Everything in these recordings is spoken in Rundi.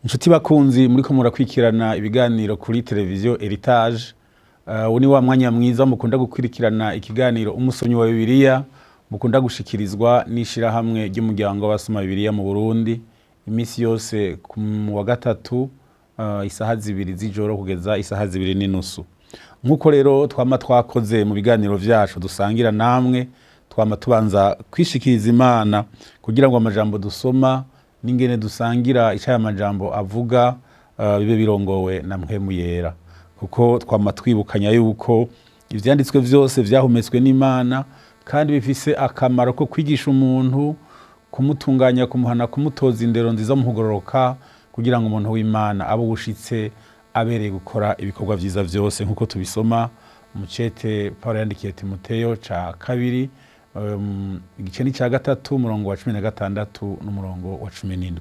Inshuti bakunzi muriko murakwikirana ibiganiro kuri televiziyo Heritage, uyu ni wa mwanya mwiza mukunda gukurikirana ikiganiro Umusomyi wa Bibiliya, mukunda gushikirizwa n'ishirahamwe ry'umuryango w'abasoma Bibiliya mu Burundi, iminsi yose ku wa gatatu, isaha 2 z'ijoro kugeza isaha 2:30. Nk'uko rero twama twakoze mu biganiro vyacu dusangira namwe, twama tubanza kwishikiriza Imana kugira ngo amajambo dusoma n'ingene dusangira ico aya majambo avuga, bibe birongowe na Mpwemu Yera, kuko twama twibukanya yuko ivyanditswe vyose vyahumetswe n'Imana kandi bifise akamaro ko kwigisha umuntu, kumutunganya, kumuhana, kumutoza indero nziza mu kugororoka, kugira ngo umuntu w'Imana abe ubushitse, abereye gukora ibikorwa vyiza vyose, nk'uko tubisoma mu cete Paulo yandikiye Timoteyo ca kabiri, igice ni ca gatatu, umurongo wa 16 n'umurongo wa 17.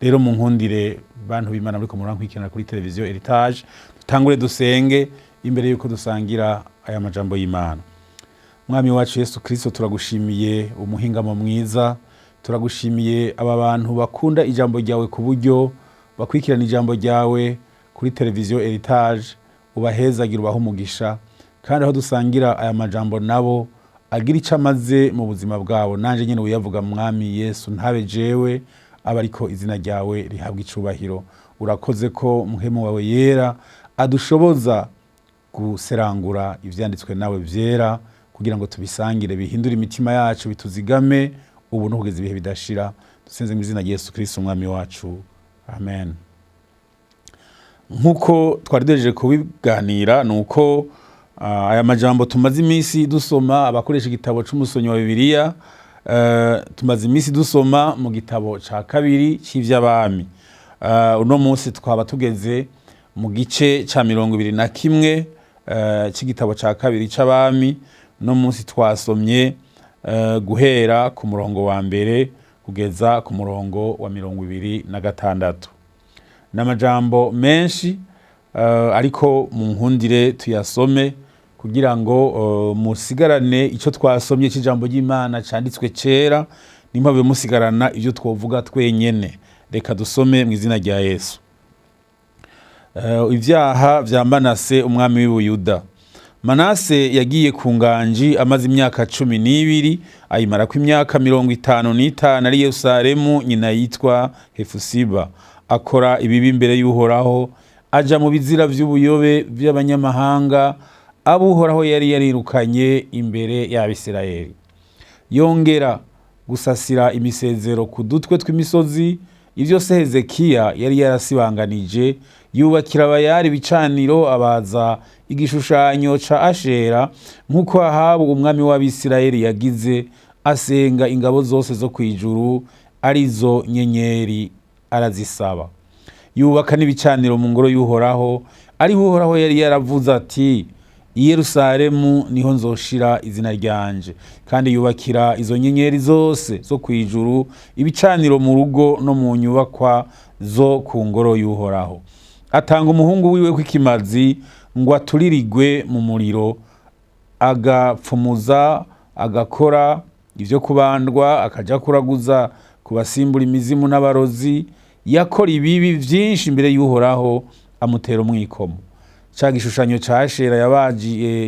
Rero mu nkundire, bantu b'Imana muriko murankurikirana kuri televiziyo Heritage, dutangure dusenge imbere yuko dusangira aya majambo y'Imana. Mwami wacu Yesu Kristo, turagushimiye umuhingamo mwiza, turagushimiye aba bantu bakunda ijambo ryawe ku buryo bakurikirana ijambo ryawe kuri televiziyo Heritage. Ubahezagira, ubahe umugisha, kandi aho dusangira aya majambo nabo agira icyo amaze mu buzima bwabo. Nanje nyine uyavuga, Mwami Yesu, ntabe jewe aba, ariko izina ryawe rihabwa icubahiro. Urakoze ko Muhemu wawe Yera adushoboza guserangura ivyanditswe nawe vyera, kugira ngo tubisangire, bihindure imitima yacu, bituzigame ubu no kugeza ibihe bidashira. Dusenze mu izina rya Yesu Kristo Umwami wacu, amen. Nk'uko twari duhejeje kubiganira, ni uko aya majambo tumaze iminsi dusoma, abakoresha igitabo c'umusomyi wa Bibiliya, tumaze iminsi dusoma mu gitabo ca kabiri c'ivy'abami. Uno munsi twaba tugeze mu gice ca 21 c'igitabo ca kabiri c'abami. Uno munsi twasomye guhera ku murongo wa mbere kugeza ku murongo wa 26. Ni amajambo menshi, ariko mu nkundire tuyasome kugira ngo musigarane icyo twasomye cy'ijambo ry'Imana cyanditswe kera, nimpave musigarana ibyo twovuga twenyene. Reka dusome mu izina rya Yesu. Ibyaha vya Manase umwami w'Ubuyuda. Manase yagiye ku nganji amaze imyaka 12, ayimarako imyaka 55 ari Yerusalemu. Nyina yitwa Hefusiba. Akora ibibi imbere y'Uhoraho, aja mu bizira vy'ubuyobe vy'abanyamahanga abo Uhoraho yari yarirukanye imbere y'Abisirayeli. Yongera gusasira imisezero ku dutwe tw'imisozi, ivyo se Hezekiya yari yarasibanganije. Yubakira Abayari ibicaniro, abaza igishushanyo ca Ashera, nk'uko Ahabu umwami w'Abisirayeli yagize. Asenga ingabo zose zo kw'ijuru, arizo nyenyeri, arazisaba. Yubaka n'ibicaniro mu ngoro y'Uhoraho, ariho Uhoraho yari yaravuze ati: "I Yerusalemu niho nzoshira izina ryanje." Kandi yubakira izo nyenyeri zose zo kw'ijuru ibicaniro mu rugo no mu nyubakwa zo ku ngoro y'Uhoraho. Atanga umuhungu wiwe kw'ikimazi ngo aturirirwe mu muriro, agapfumuza, agakora ivyo kubandwa, akaja kuraguza ku basimbura imizimu n'abarozi. Yakora ibibi vyinshi imbere y'Uhoraho, amutera umwikomo. Ca gishushanyo ca Ashera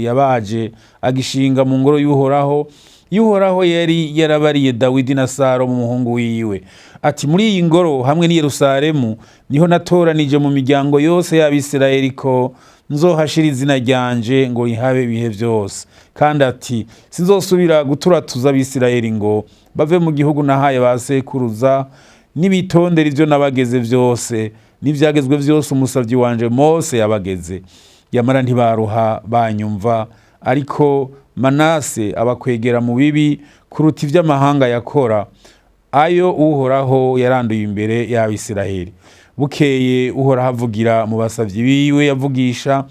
yabaje agishinga mu ngoro y'Uhoraho. Y'Uhoraho yari yarabariye Dawidi na Salomo umuhungu wiwe ati: "Muri iyi ngoro hamwe n'i Yerusalemu niho natoranije mu miryango yose y'Abisirayeli ko nzohashira izina ryanje ngo rihabe ibihe vyose." Kandi ati: "Sinzosubira guturatuza Abisirayeli ngo bave mu gihugu nahaye ba sekuruza, nibitondera ivyo nabageze vyose n'ivyagezwe vyose umusavyi wanje Mose yabageze." Yamara ntibaruha banyumva, ariko Manase abakwegera mu bibi kuruta ivy'amahanga yakora, ayo Uhoraho yaranduye imbere y'Abisirayeli. Bukeye Uhoraho avugira mu basavyi biwe yavugisha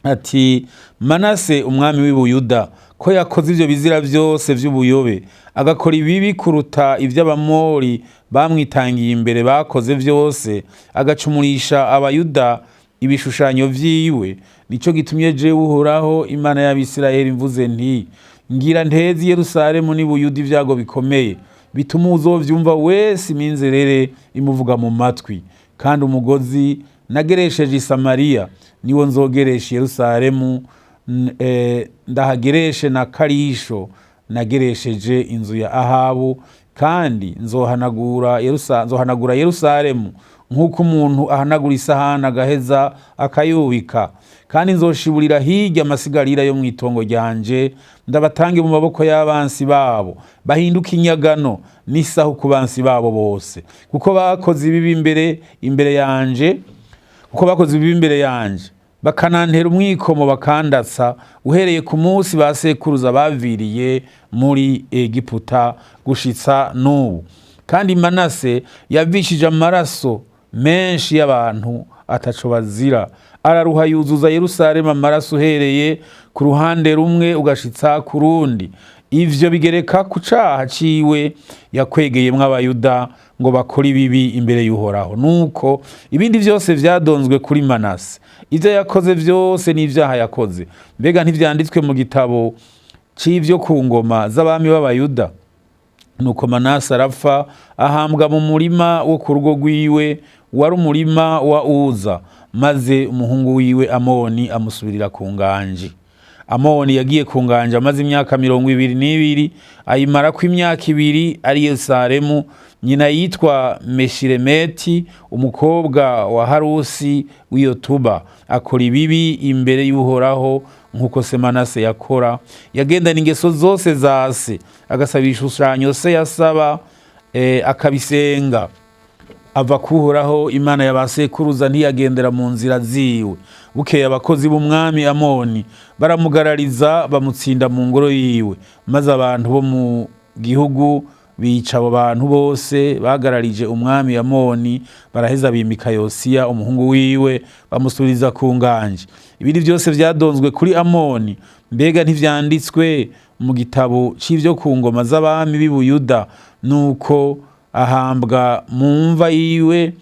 ati: "Manase umwami w'Ibuyuda ko yakoze ivyo bizira vyose vy'ubuyobe, agakora ibibi kuruta ivy'Abamori bamwitangiye imbere bakoze vyose, agacumurisha Abayuda ibishushanyo vyiwe, nico gitumye jewe Uhoraho Imana y'Abisirayeli mvuze nti: ngira nteze i Yerusalemu n'Ibuyuda ibyago bikomeye, bituma uzovyumva wese iminzerere imuvuga mu matwi." Kandi umugozi nageresheje i Samariya niwo nzogeresha i Yerusalemu, ndahagereshe na karisho nageresheje inzu ya Ahabu. Kandi nzohanagura Yerusalemu nk'uko umuntu ahanagura isahani agaheza akayubika. Kandi nzoshiburira hirya amasigarira yo mu itongo ryanje, ndabatange mu maboko y'abansi babo, bahinduke inyagano n'isahu ku bansi babo bose, kuko bakoze ibibi imbere yanje, kuko bakoze ibibi imbere yanje, bakanantera umwikomo, bakandatsa, uhereye ku munsi ba sekuruza baviriye muri Egiputa gushitsa n'ubu. Kandi Manase yavishije amaraso menshi y'abantu ataco bazira, araruha, yuzuza Yerusalemu amaraso, uhereye ku ruhande rumwe ugashitsa ku rundi. Ivyo bigereka ku caha ciwe yakwegeyemwo Abayuda ngo bakore ibibi imbere y'Uhoraho. Nuko ibindi vyose vyadonzwe kuri Manase, ivyo yakoze vyose n'ivyaha yakoze, mbega ntivyanditswe mu gitabo c'ivyo ku ngoma z'abami b'Abayuda? Nuko Manase arapfa, ahambwa mu murima wo ku rugo rwiwe, wari umurima wa Uza, maze umuhungu wiwe Amoni amusubirira ku nganji. Amoni yagiye ku nganji amaze imyaka 22, ayimarako imyaka 2 ari Yerusalemu. Nyina yitwa Meshiremeti, umukobwa wa Harusi w'iyotuba. Akora ibibi imbere y'Uhoraho nk'uko se Manase yakora. Yagendana ingeso zose za se, agasaba ibishushanyo se yasaba, akabisenga. Ava kuhoraho Imana ya ba sekuruza, ntiyagendera mu nzira ziwe. Bukeye abakozi b'umwami Amoni baramugarariza, bamutsinda mu ngoro yiwe, maze abantu bo mu gihugu bica abo bantu bose bagararije umwami Amoni. Baraheza bimika Yosiya umuhungu wiwe, bamusubiriza ku nganje. Ibindi byose vyadonzwe kuri Amoni, mbega ntivyanditswe mu gitabo c'ivyo ku ngoma z'abami b'i Buyuda? Nuko ahambwa mu mva yiwe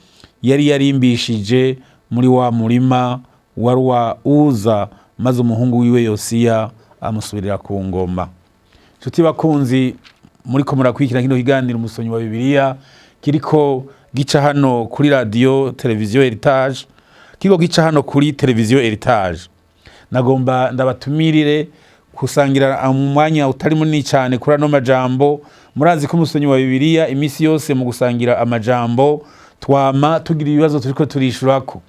yari yarimbishije muri wa murima wari wa Uza, maze umuhungu wiwe Yosiya amusubirira ku ngoma. Nshuti bakunzi muriko murakurikira kino kiganiro Umusomyi wa Bibiliya, kiriko gica hano kuri radio televiziyo Heritage, kiriko gica hano kuri televiziyo Heritage, nagomba ndabatumirire kusangira umwanya utari munini cyane kuri ano majambo. Murazi ko Umusomyi wa Bibiliya iminsi yose mu gusangira amajambo twama tugira ibibazo turiko turishurako.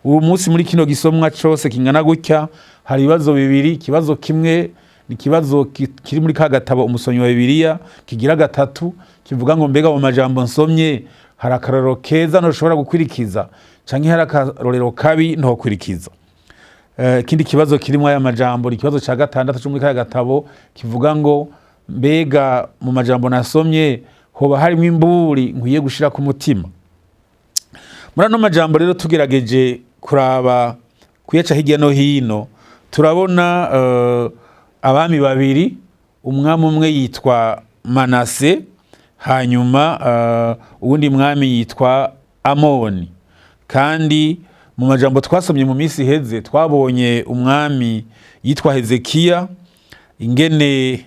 Ubu munsi muri kino gisomwa cose kingana gutya hari ibibazo bibiri. Ikibazo kimwe ni ikibazo kiri muri ka gatabo Umusomyi wa Bibiliya kigira gatatu, kivuga ngo: mbega mu majambo nsomye hari akarorero keza ntushobora gukwirikiza, canke hari akarorero kabi ntokurikiza? Ikindi kibazo kirimo aya majambo ni ikibazo ca gatandatu co muri kaya gatabo, kivuga ngo: mbega mu majambo nasomye hoba harimo imburi nkwiye gushira ku mutima? Muri ano majambo rero, tugerageje kuraba kuyaca hirya no hino, turabona abami babiri. Umwami umwe yitwa Manase, hanyuma uwundi mwami yitwa Amoni. Kandi mu majambo twasomye mu minsi iheze, twabonye umwami yitwa Hezekiya, ingene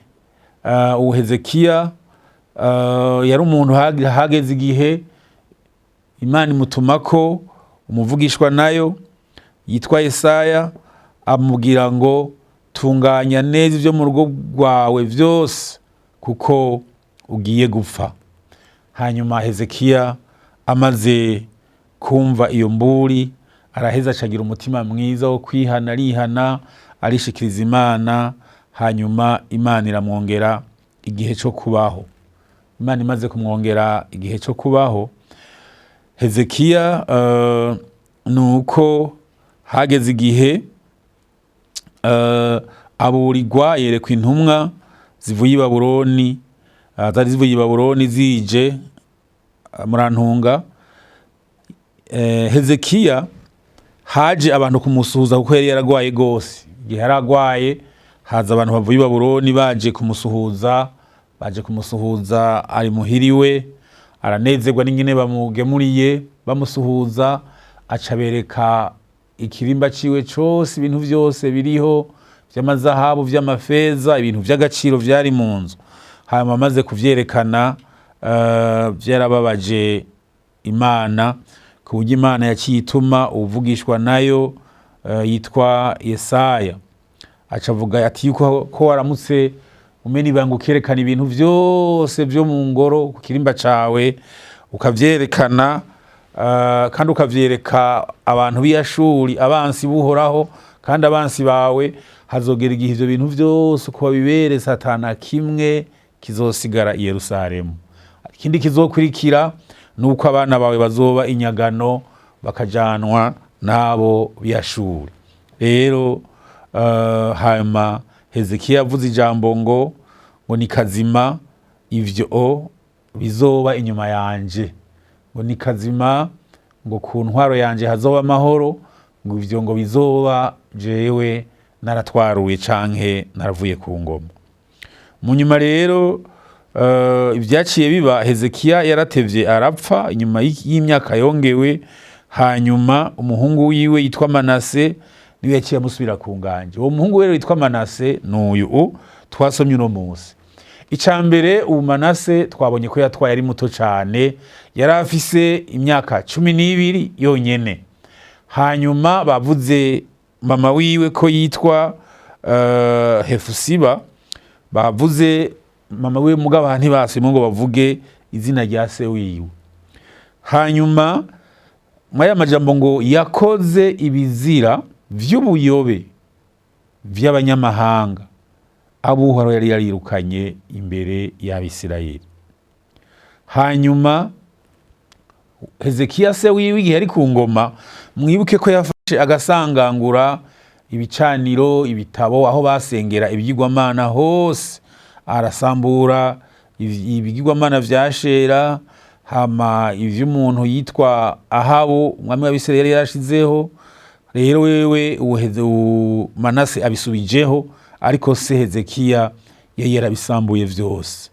uwo Hezekiya yari umuntu hageze igihe Imana imutumako umuvugishwa nayo yitwa Yesaya, amubwira ngo: tunganya neza ibyo mu rugo rwawe byose, kuko ugiye gupfa. Hanyuma Hezekiya amaze kumva iyo mburi, araheza acagira umutima mwiza wo kwihana, arihana, arishikiriza Imana, hanyuma Imana iramwongera igihe cyo kubaho. Imana imaze kumwongera igihe cyo kubaho Hezekiya, ni uko hageze igihe aburirwa, yerekwa intumwa zivuye i Babuloni, zari zivuye i Babuloni zije, murantunga. Hezekiya haje abantu kumusuhuza kuko yari yaragwaye gose. Igihe yari agwaye, haza abantu bavuye i Babuloni baje kumusuhuza. Baje kumusuhuza ari muhiriwe, aranezerwa n'ingene bamugemuriye bamusuhuza, aca bereka ikirimba ciwe cose, ibintu vyose biriho vy'amazahabu, vy'amafeza, ibintu vy'agaciro vyari mu nzu. Hanyuma amaze kuvyerekana, vyarababaje Imana. Ku buryo Imana yaciye ituma uwuvugishwa nayo yitwa Yesaya, aca avuga ati yuko ko waramutse umena ibanga, ukerekana ibintu vyose vyo mu ngoro ku kirimba cawe, ukavyerekana, kandi ukavyereka abantu b'Iyashuri, abansi buhoraho kandi abansi bawe, hazogera igihe ivyo bintu vyose uko wabiberetse atana kimwe kizosigara i Yerusalemu. Ikindi kizokurikira ni uko abana bawe bazoba inyagano, bakajanwa n'abo b'Iyashuri. Rero hanyuma Hezekiya yavuze ijambo ngo ni kazima ivyo bizoba inyuma yanje, ngo ni kazima, ngo ku ntwaro yanje hazoba amahoro, ngo ivyo ngo bizoba jewe naratwaruye canke naravuye ku ngoma. Mu nyuma rero ibyaciye biba, Hezekiya yaratevye arapfa inyuma y'imyaka yongewe. Hanyuma umuhungu wiwe yitwa Manase niwe yaciye amusubira ku nganje. Uwo muhungu rero yitwa Manase n'uyu twasomye uno munsi. Icya mbere, ubu Manase twabonye ko yatwaye ari muto cyane, yari afise imyaka 12 yonyene. Hanyuma bavuze mama wiwe ko yitwa Hefusiba. Bavuze mama wiwe, mugabo ntibasubiyemo ngo bavuge izina rya se wiwe. Hanyuma muri aya majambo ngo yakoze ibizira vy'ubuyobe vy'abanyamahanga abo Uhoraho yari yarirukanye imbere y'Abisirayeli. Hanyuma Hezekiya se wiwe, igihe yari ku ngoma, mwibuke ko yafashe agasangangura ibicaniro, ibitabo, aho basengera ibigirwamana hose, arasambura ibigirwamana vya Shera, hama ivy'umuntu yitwa Ahabu, umwami w'Abisirayeli, yarashizeho. Rero wewe ubu Manase abisubijeho, ariko se Hezekiya yari yarabisambuye vyose.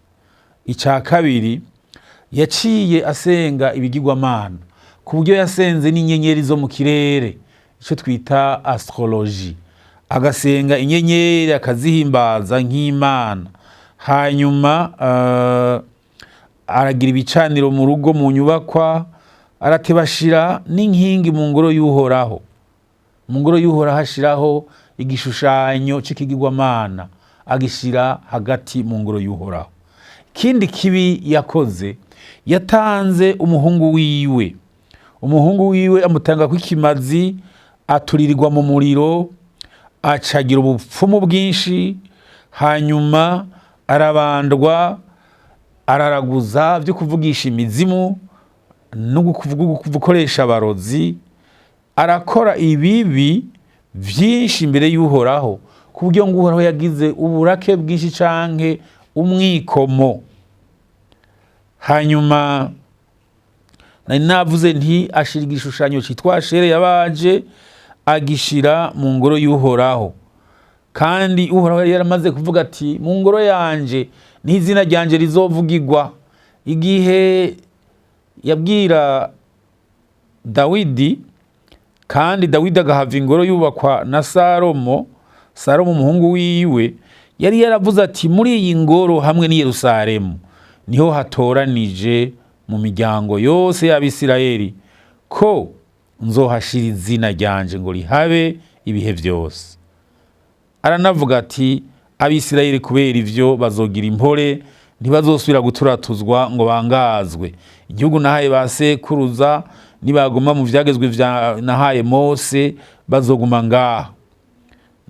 Icya kabiri, yaciye asenga ibigirwamana, ku buryo yasenze n'inyenyeri zo mu kirere, icyo twita astrologie, agasenga inyenyeri, akazihimbaza nk'Imana. Hanyuma aragira ibicaniro mu rugo, mu nyubakwa, aratebashira n'inkingi mu ngoro y'Uhoraho. Mu ngoro y'Uhoraho ashiraho igishushanyo c'ikigirwamana, agishira hagati mu ngoro y'Uhoraho. Ikindi kibi yakoze, yatanze umuhungu wiwe. Umuhungu wiwe amutanga kw'ikimazi, aturirirwa mu muriro, acagira ubupfumu bwinshi. Hanyuma arabandwa, araraguza byo kuvugisha imizimu no gukoresha abarozi, arakora ibibi byinshi imbere y'Uhoraho, ku buryo ngo Uhoraho yagize uburake bwinshi canke umwikomo. Hanyuma nari navuze nti ashira igishushanyo citwa Ashere yabaje, agishira mu ngoro y'Uhoraho, kandi Uhoraho yari yaramaze kuvuga ati: "Mu ngoro yanje niho izina ryanje rizovugirwa." Igihe yabwira Dawidi, kandi Dawidi agahava ingoro yubakwa na Salomo, Salomo umuhungu wiwe, yari yaravuze ati: "Muri iyi ngoro hamwe n'i Yerusalemu niho hatoranije mu miryango yose y'Abisirayeli ko nzohashira izina ryanje ngo rihabe ibihe byose." Aranavuga ati: "Abisirayeli kubera ivyo bazogira impore, ntibazosubira guturatuzwa ngo bangazwe. Igihugu nahaye ba sekuruza, nibaguma mu vyagezwe vya nahaye Mose, bazoguma ngaha."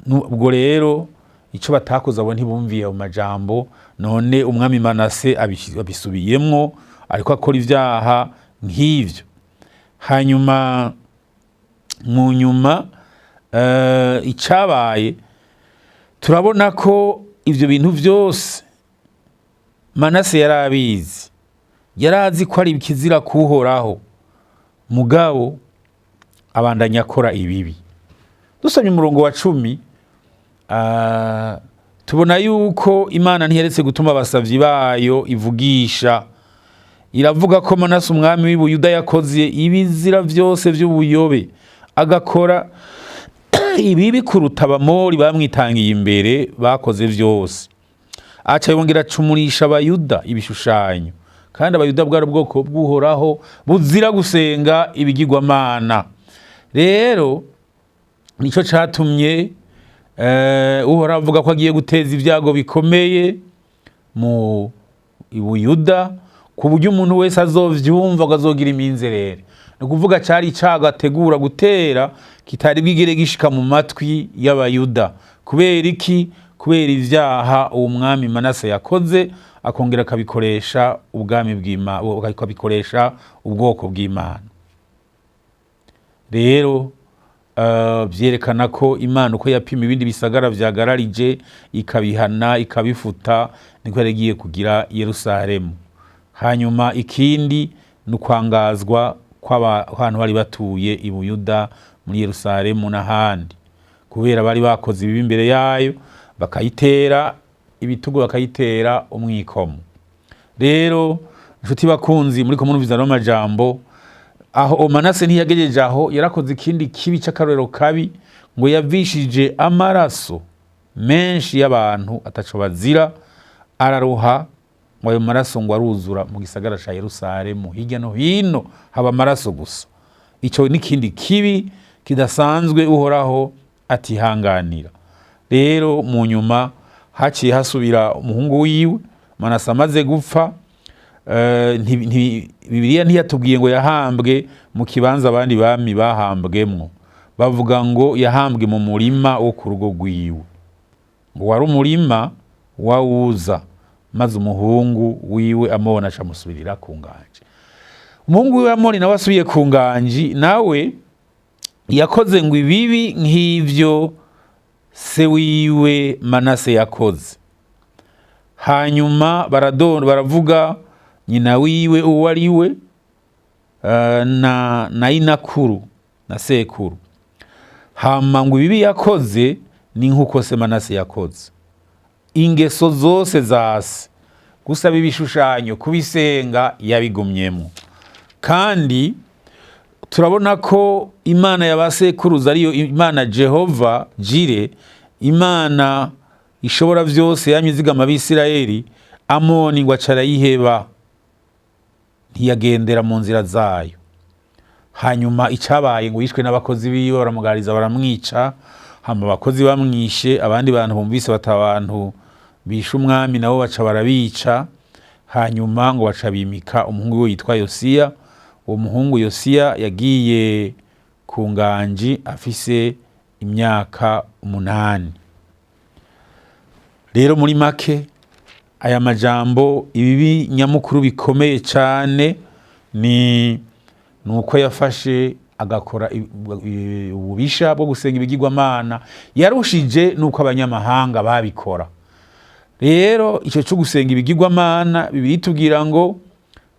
Ubwo rero ico batakoze, abo ntibumviye ayo majambo. None umwami Manase abisubiyemwo, ariko akora ivyaha nk'ivyo. Hanyuma mu nyuma icabaye, turabona ko ivyo bintu vyose Manase yari abizi, yari azi ko ari ikizira kuhoraho, mugabo abandanya akora ibibi. Dusomye umurongo wa 10, tubona yuko Imana ntiyaretse gutuma abasavyi bayo ivugisha. Iravuga ko Manase umwami w'Ibuyuda yakoze ibizira vyose vy'ubuyobe, agakora ibibi kuruta Abamori bamwitangiye imbere bakoze vyose. Aca yongera acumurisha Abayuda ibishushanyo. Kandi Abayuda bwari ubwoko bw'Uhoraho buzira gusenga ibigirwamana. Rero nico catumye Uhoraho avuga ko agiye guteza ibyago bikomeye mu Buyuda, ku buryo umuntu wese azovyumva azogira iminzerere. Ni ukuvuga cari icago ategura gutera kitari bwigere gishika mu matwi y'Abayuda. Kubera iki? Kubera ivyaha uwo mwami Manase yakoze, akongera akabikoresha ubwami bw'Imana, akabikoresha ubwoko bw'Imana. Rero vyerekana ko Imana uko yapima ibindi bisagara vyagararije ikabihana, ikabifuta, niko yari igiye kugira Yerusalemu. Hanyuma ikindi ni ukwangazwa kw'abantu bari batuye i Buyuda, muri Yerusalemu n'ahandi, kubera bari bakoze ibibi imbere yayo, bakayitera ibitugu, bakayitera umwikomo. Rero inshuti bakunzi muri ko murumviza n'amajambo aho, Manase ntiyagejeje aho, yarakoze ikindi kibi c'akarorero kabi, ngo yavishije amaraso menshi y'abantu ataco bazira, araruha, ngo ayo maraso ngo aruzura mu gisagara ca Yerusalemu, hirya no hino haba amaraso gusa. Ico n'ikindi kibi kidasanzwe Uhoraho atihanganira. Rero mu nyuma haciye hasubira umuhungu wiwe. Manase amaze gupfa, Bibiliya ntiyatubwiye ngo yahambwe mu kibanza abandi bami bahambwemwo. Bavuga ngo yahambwe mu murima wo ku rugo rwiwe, ngo wari umurima wawuza, maze umuhungu wiwe Amoni aca amusubirira ku nganje. Umuhungu wiwe Amoni nawe asubiye ku nganji, nawe yakoze ngo ibibi nk'ivyo se wiwe Manase yakoze. Hanyuma baradonda, baravuga nyina wiwe uwo ari we, na inakuru na sekuru. Hama ngo ibibi yakoze ni nk'uko se Manase yakoze, ingeso zose za se, gusaba ibishushanyo, kubisenga, yabigumyemo. Kandi turabona ko Imana ya ba sekuruza ariyo Imana Jehova Jire, Imana ishobora vyose yamye izigama Abisirayeli, Amoni ngo aca arayiheba, ntiyagendera mu nzira zayo. Hanyuma icabaye, ngo yishwe n'abakozi biwe, baramugariza, baramwica. Hama abakozi bamwishe, abandi bantu bumvise bata abantu bishe umwami, nabo baca barabica. Hanyuma ngo baca bimika umuhungu we yitwa Yosiya. Uwo muhungu Yosiya yagiye ku nganji afise imyaka 8. Rero muri make aya majambo, ibibi nyamukuru bikomeye cyane ni nuko yafashe agakora ububisha bwo gusenga ibigirwamana, yarushije nuko abanyamahanga babikora. Rero icyo cyo gusenga ibigirwamana, Bibiliya itubwira ngo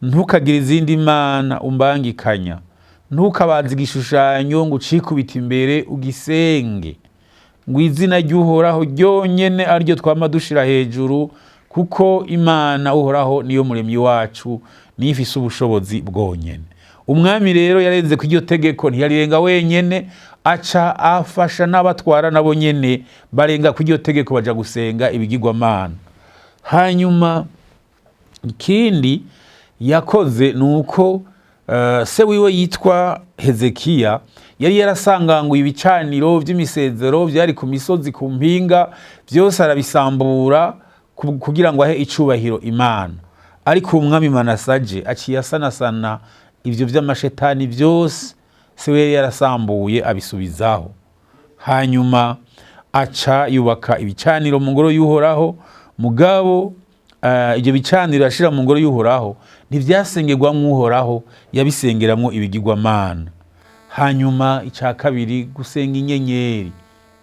ntukagire izindi mana umbangikanya, ntukabaze igishushanyo ngo ucikubite imbere ugisenge, ngo izina ry'Uhoraho ryonyene ariryo twama dushira hejuru, kuko Imana Uhoraho niyo muremyi wacu, niyo ifise ubushobozi bwonyene. Umwami rero yarenze ku iryo tegeko, ntiyarirenga wenyene, aca afasha n'abatwara, nabo nyene barenga ku iryo tegeko, baja gusenga ibigirwamana. Hanyuma ikindi yakoze ni uko se wiwe yitwa Hezekiya yari yarasanganguye ibicaniro vy'imisezero vyari ku misozi, ku mpinga, byose arabisambura kugira ngo ahe icubahiro Imana. Ariko umwami Manasaje aciye asanasana ivyo vy'amashetani vyose se we yari yarasambuye, abisubizaho. Hanyuma aca yubaka ibicaniro mu ngoro y'Uhoraho. Mugabo ibyo bicaniro yashira mu ngoro y'Uhoraho ntivyasengerwamwo Uhoraho, yabisengeramwo ibigirwamana. Hanyuma icya kabiri, gusenga inyenyeri,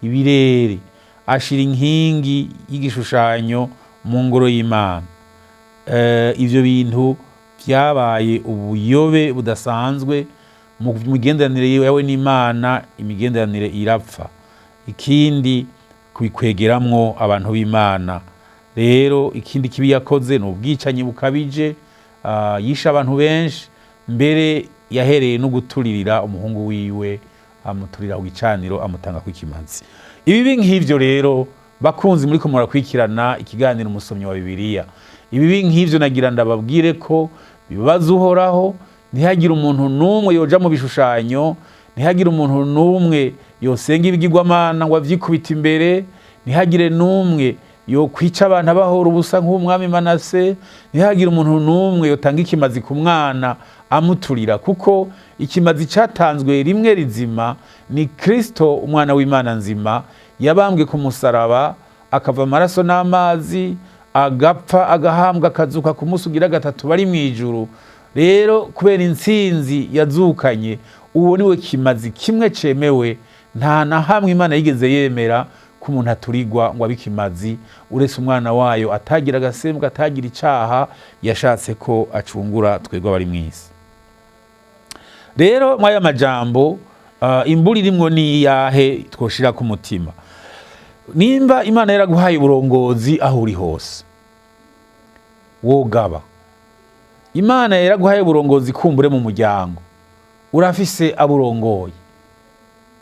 ibirere, ashira inkingi y'igishushanyo mu ngoro y'Imana. Ivyo bintu vyabaye ubuyobe budasanzwe mu migenderanire yawe n'Imana, imigenderanire irapfa. Ikindi, kubikwegeramwo abantu b'Imana. Rero ikindi kibi yakoze ni ubwicanyi bukabije, yishe abantu benshi, mbere yahereye no guturirira umuhungu wiwe, amuturira ku gicaniro, amutanga kw'ikimazi. Ibibi nk'ivyo rero, bakunzi muri ko murakwikirana ikiganiro Umusomyi wa Bibiliya, Ibibi nk'ivyo nagira ndababwire ko bibabaza Uhoraho. Ntihagire umuntu n'umwe yoja mu bishushanyo, ntihagire umuntu n'umwe yosenga ibigirwamana ngo avyikubite imbere, ntihagire n'umwe yokwica abantu abahora ubusa nk'umwami Manase, ntihagire umuntu n'umwe yotanga ikimazi ku mwana amuturira, kuko ikimazi cyatanzwe rimwe rizima ni Kristo umwana w'Imana nzima, yabambwe ku musaraba akava amaraso n'amazi, agapfa, agahambwa, akazuka ku munsi ugira gatatu bari mu ijuru. Rero kubera intsinzi yazukanye, uwo niwe kimazi kimwe cemewe. Nta na hamwe Imana yigeze yemera ko umuntu aturigwa ngo abe ikimazi, uretse umwana wayo atagira agasembwa, atagira icaha, yashatse ko acungura twebwe abari mu isi. Rero mw'aya majambo, imburi irimwo ni iyahe twoshira ku mutima? Nimba Imana yaraguhaye uburongozi aho uri hose, wogaba. Imana yaraguhaye uburongozi kumbure mu muryango, urafise aburongoye.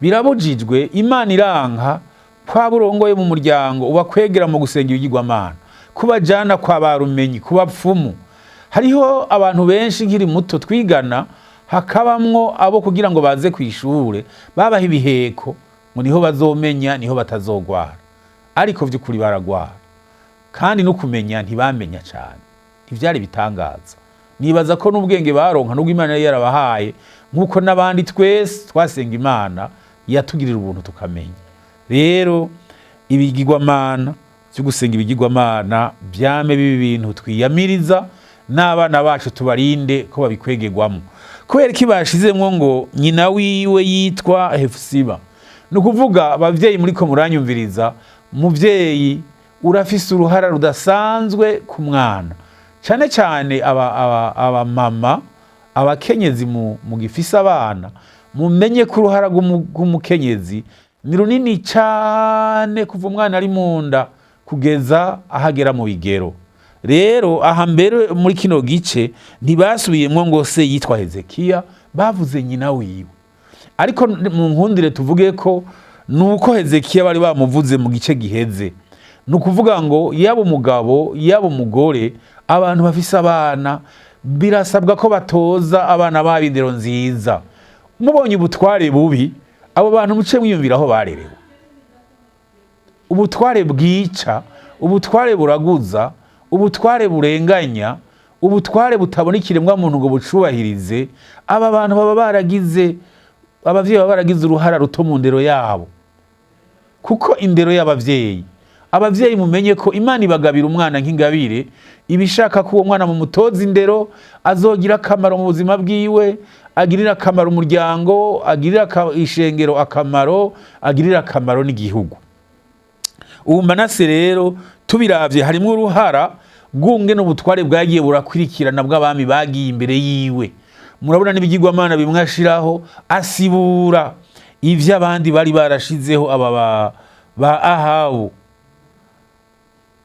Birabujijwe, Imana iranka kwa burongoye mu muryango ubakwegera mu gusenga ibigirwamana, kubajana kwa barumenyi, kubapfumu. Hariho abantu benshi nkiri muto twigana, hakabamwo abo kugira ngo baze kw'ishure babaha ibiheko ngo niho bazomenya, niho batazogwara, ariko vy'ukuri baragwara, kandi no kumenya ntibamenya cane, ntivyari bitangaza. Nibaza ko n'ubwenge baronka nubwo Imana yari yarabahaye, nk'uko n'abandi twese twasenga Imana yatugirira ubuntu tukamenya. Rero ibigirwamana vyo gusenga ibigirwamana vyame biba ibintu twiyamiriza, n'abana bacu tubarinde ko babikwegerwamo. Kubera iki bashizemwo ngo nyina wiwe yitwa Hefusiba? Ni ukuvuga, abavyeyi muriko muranyumviriza, muvyeyi urafise uruhara rudasanzwe ku mwana, cane cane abamama, abakenyezi mugifise abana, mumenye ko uruhara rw'umukenyezi ni runini cane kuva umwana ari mu nda kugeza ahagera mu bigero. Rero aha mbere muri kino gice ntibasubiyemwo ngo se yitwa Hezekiya, bavuze nyina wiwe. Ariko mu nkundire tuvuge ko nuko Hezekiya bari bamuvuze mu gice giheze. Ni ukuvuga ngo yaba umugabo yaba umugore, abantu bafise abana birasabwa ko batoza abana babo indero nziza. Mubonye ubutware bubi, abo bantu muce mwiyumvira aho barerewe. Ubutware bwica, ubutware buraguza, ubutware burenganya, ubutware butabona ikiremwa muntu ngo bucubahirize, aba bantu baba baragize, abavyeyi baba baragize uruhara ruto mu ndero yabo. Kuko indero y'abavyeyi, abavyeyi mumenye ko Imana ibagabira umwana nk'ingabire, ibishaka ko uwo mwana mumutoza indero azogira akamaro mu buzima bwiwe, agirira akamaro umuryango, agirira ishengero akamaro, agirira akamaro n'igihugu. Ubu Manase rero tubiravye harimwo uruhara rw'ungene ubutware bwagiye burakurikirana bw'abami bagiye imbere yiwe. Murabona n'ibigirwamana bimwe ashiraho, asibura ivyo abandi bari barashizeho, aba ba Ahabu.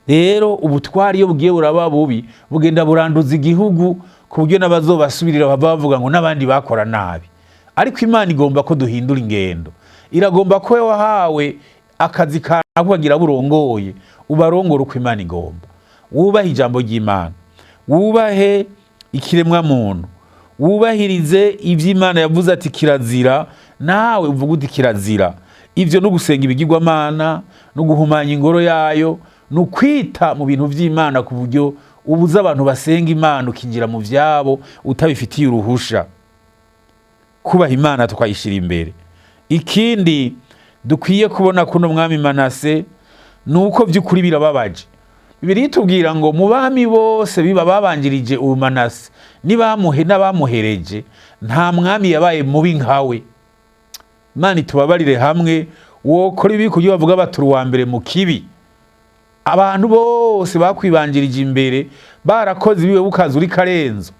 Rero ubutwari iyo bugiye buraba bubi, bugenda buranduza igihugu, ku buryo n'abazobasubirira bava bavuga ngo n'abandi bakora nabi. Ariko Imana igomba ko duhindura ingendo, iragomba ko wahawe akazi kawe ukagira burongoye, ubarongora uko Imana igomba. Wubahe ijambo ry'Imana, wubahe ikiremwa muntu, wubahirize ivyo Imana yavuze ati kirazira, nawe uvuga uti kirazira. Ivyo no gusenga ibigirwamana, no guhumanya ingoro yayo, ni ukwita mu bintu vy'Imana ku buryo ubuza abantu basenga Imana ukinjira mu vyabo utabifitiye uruhusha. Kubaha Imana tukayishira imbere. Ikindi dukwiye kubona kuno mwami Manase ni uko vy'ukuri birababaje. Bibiliya itubwira ngo mu bami bose biba babanjirije ubu Manase nibamuhe n'abamuhereje, nta mwami yabaye mubi nkawe. Imana itubabarire, hamwe wokora ibi kugira bavuga bati uwa mbere mu kibi. Abantu bose bakwibanjirije imbere barakoze ibiwe, bukaza uri karenzo.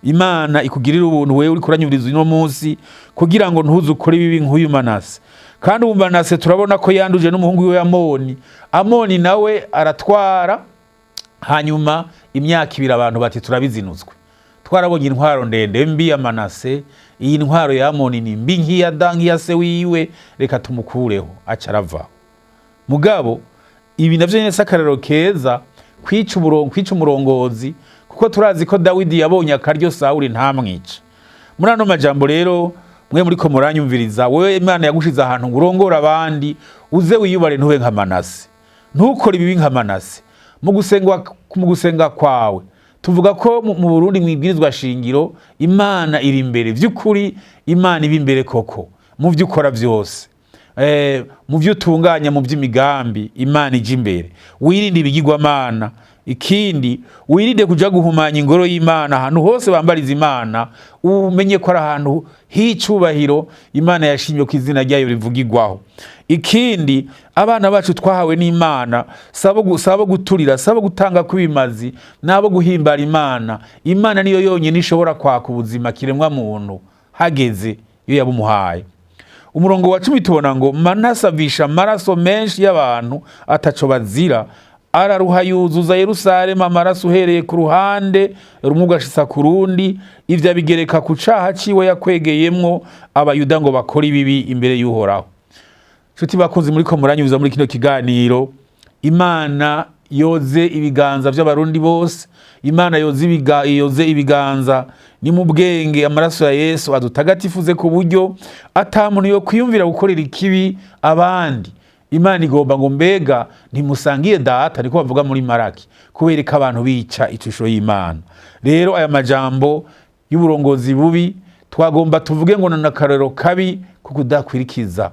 Imana ikugirira ubuntu wewe uriko uranyumviriza uno munsi, kugira ngo ntuze ukore ibibi nk'uyu Manase. Kandi ubu Manase turabona ko yanduje n'umuhungu wiwe Amoni. Amoni nawe aratwara, hanyuma imyaka 2 abantu bati turabizinutswe, twarabonye intwaro ndende mbi ya Manase, iyi ntwaro ya Amoni ni mbi nk'iya da nk'iya se wiwe, reka tumukureho. Aca aravaho. Mugabo ibi navyo nyene si akarorero keza. Kwica umurongozi, kuko turazi ko Dawidi yabonye akaryo Sawuli ntamwice. Muri ano majambo rero, mwe muriko muranyumviriza, wewe Imana yagushize ahantu ngo urongore abandi, uze wiyubare, ntube nka Manase, ntukore ibibi nka Manase. Mu gusenga kwawe, tuvuga ko mu Burundi mu ibwirizwa shingiro Imana iri imbere. Vy'ukuri Imana iba imbere koko mu vyo ukora vyose, mu vyo utunganya, mu vy'imigambi, Imana ija imbere. Wirinde ibigirwamana. Ikindi, wirinde kuja guhumanya ingoro y'Imana. Ahantu hose bambariza Imana, umenye ko ari ahantu h'icubahiro Imana yashimye ko izina ryayo rivugirwaho. Ikindi, abana bacu twahawe n'Imana sabo guturira, sabo gutanga kw'ibimazi, nabo guhimbara Imana. Imana niyo yonyine ishobora kwaka ubuzima kiremwa muntu hageze iyo yabumuhaye. Umurongo wa 10 tubona ngo Manase avisha amaraso menshi y'abantu ataco bazira, araruha yuzuza Yerusalemu amaraso, uhereye ku ruhande rumwe ugashitsa ku rundi. Ivyo abigereka ku caha ciwe yakwegeyemwo Abayuda ngo bakore ibibi imbere y'Uhoraho. Nshuti bakunzi muriko muranyuza muri kino kiganiro, Imana yoze ibiganza vy'Abarundi bose. Imana yoze ibiganza ni mu bwenge. Amaraso ya Yesu adutagatifuze ku buryo ata muntu yo kwiyumvira gukorera ikibi abandi. Imana igomba ngo mbega ntimusangiye data? Niko bavuga muri Maraki, kubera ko abantu bica ishusho y'Imana. Rero aya majambo y'uburongozi bubi twagomba tuvuge ngo ni akarorero kabi ko kudakwirikiza.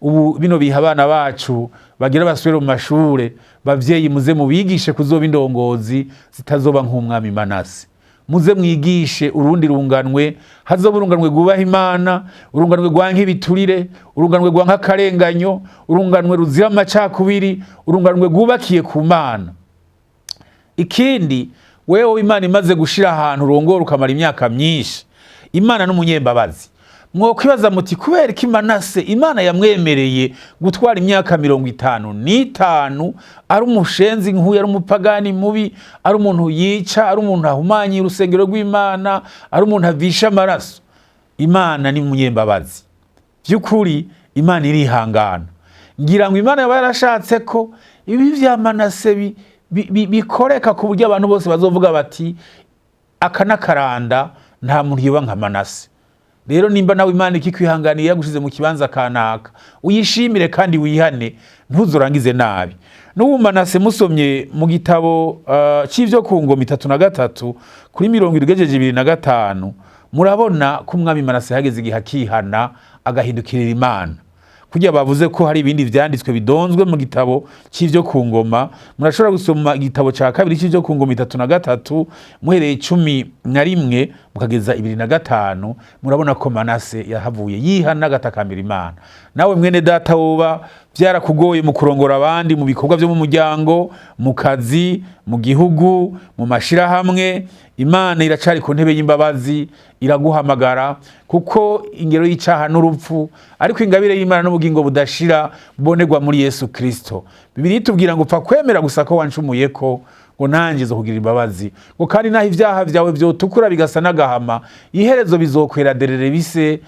Ubu bino biha abana bacu bagira basubire mu mashure, bavyeyi muze mubigishe kuzoba indongozi zitazoba nk'umwami Manase. Muze mwigishe urundi runganwe, hazoba urunganwe rwubaha Imana, urunganwe rwanka ibiturire, urunganwe rwanka akarenganyo, urunganwe ruzira amacakubiri, urunganwe rwubakiye ku Mana. Ikindi, wewe Imana imaze gushira ahantu urongora ukamara imyaka myinshi, Imana n'umunyembabazi. Mwokwibaza muti kubera ko Manase Imana yamwemereye gutwara imyaka 55 ari umushenzi nk'uyu, ari umupagani mubi, ari umuntu yica, ari umuntu ahumanya urusengero rw'Imana, ari umuntu avisha amaraso? Imana ni umunyembabazi by'ukuri, Imana irihangana. Ngira ngo Imana yaba yarashatse ko ibi vya Manase bikoreka ku buryo abantu bose bazovuga bati aka n'akaranda, nta muntu yoba nka Manase. Rero nimba nawe Imana ikikwihanganiye, yagushize mu kibanza kanaka, uyishimire kandi wihane, ntuzurangize nabi. N'ubu Manase, musomye mu gitabo c'ivyo ku ngoma 33 kuri 70 ugejeje 25, murabona ko umwami Manase hageze igihe akihana, agahindukirira Imana. Kugira bavuze ko hari ibindi vyanditswe bidonzwe mu gitabo c'ivyo ku ngoma, murashobora gusoma igitabo ca kabiri c'ivyo ku ngoma 33, muhereye 11 mukageza 25, murabona ko Manase yahavuye yihana, agatakambira Imana. Nawe mwene data woba vyarakugoye mu kurongora abandi, mu bikorwa vyo mu muryango, mu kazi, mu gihugu, mu mashirahamwe, Imana iracari ku ntebe y'imbabazi, iraguhamagara, kuko ingero y'icaha n'urupfu, ariko ingabire y'Imana n'ubugingo budashira bubonerwa muri Yesu Kristo. Bibiliya itubwira ngo upfa kwemera gusa ko wancumuye, ko ngo nanjye zo kugira imbabazi, ngo kandi naho ibyaha vyawe vyotukura bigasa n'agahama, iherezo bizokwera derere bise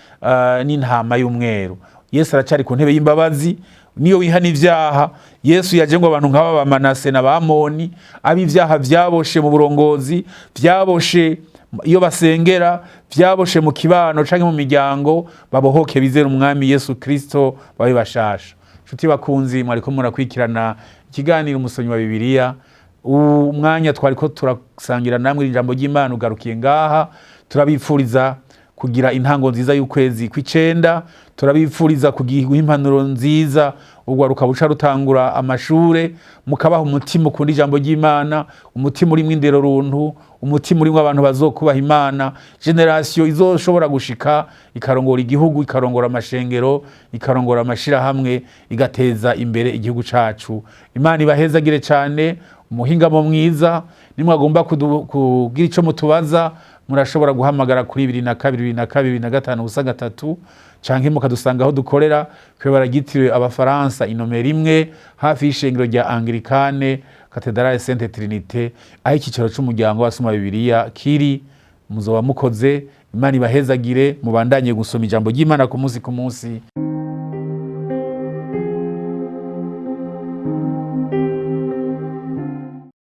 n'intama y'umweru. Yesu aracari ku ntebe y'imbabazi. Niyo wihana ibyaha, Yesu yaje ngo abantu nk'aba ba Manase na ba Moni, ab'ibyaha vyaboshe mu burongozi, vyaboshe iyo basengera, vyaboshe mu kibano canke mu miryango, babohoke, bizere umwami Yesu Kristo, babe bashasha. Nshuti bakunzi mwariko murakwikirana ikiganiro Umusomyi wa Bibiliya, umwanya twariko turasangira namwe ijambo ry'Imana ugarukiye ngaha. Turabipfuriza kugira intango nziza y'ukwezi kw'icenda. Turabipfuriza kugira impanuro nziza urwaruka buca rutangura amashure, mukabaha umutima ukunda ijambo ry'Imana, umutima urimwo indero runtu, umutima urimwo abantu bazokubaha Imana, génération izoshobora gushika ikarongora igihugu, ikarongora amashengero, ikarongora amashirahamwe, igateza imbere igihugu cacu. Imana ibahezagire cane. Umuhingamo mwiza. Nimwagomba kugira ico mutubaza, murashobora guhamagara kuri 22 22 25 0 3, canke mukadusanga aho dukorera kw'ibarabara ryitiriwe Abafaransa, inomero 1, hafi y'ishengero rya Anglikane, Katedrale Sainte Trinité, aho icyicaro c'umuryango w'abasoma Bibiliya kiri. Muzoba mukoze. Imana ibahezagire, mubandanye gusoma ijambo ry'Imana ku munsi ku munsi.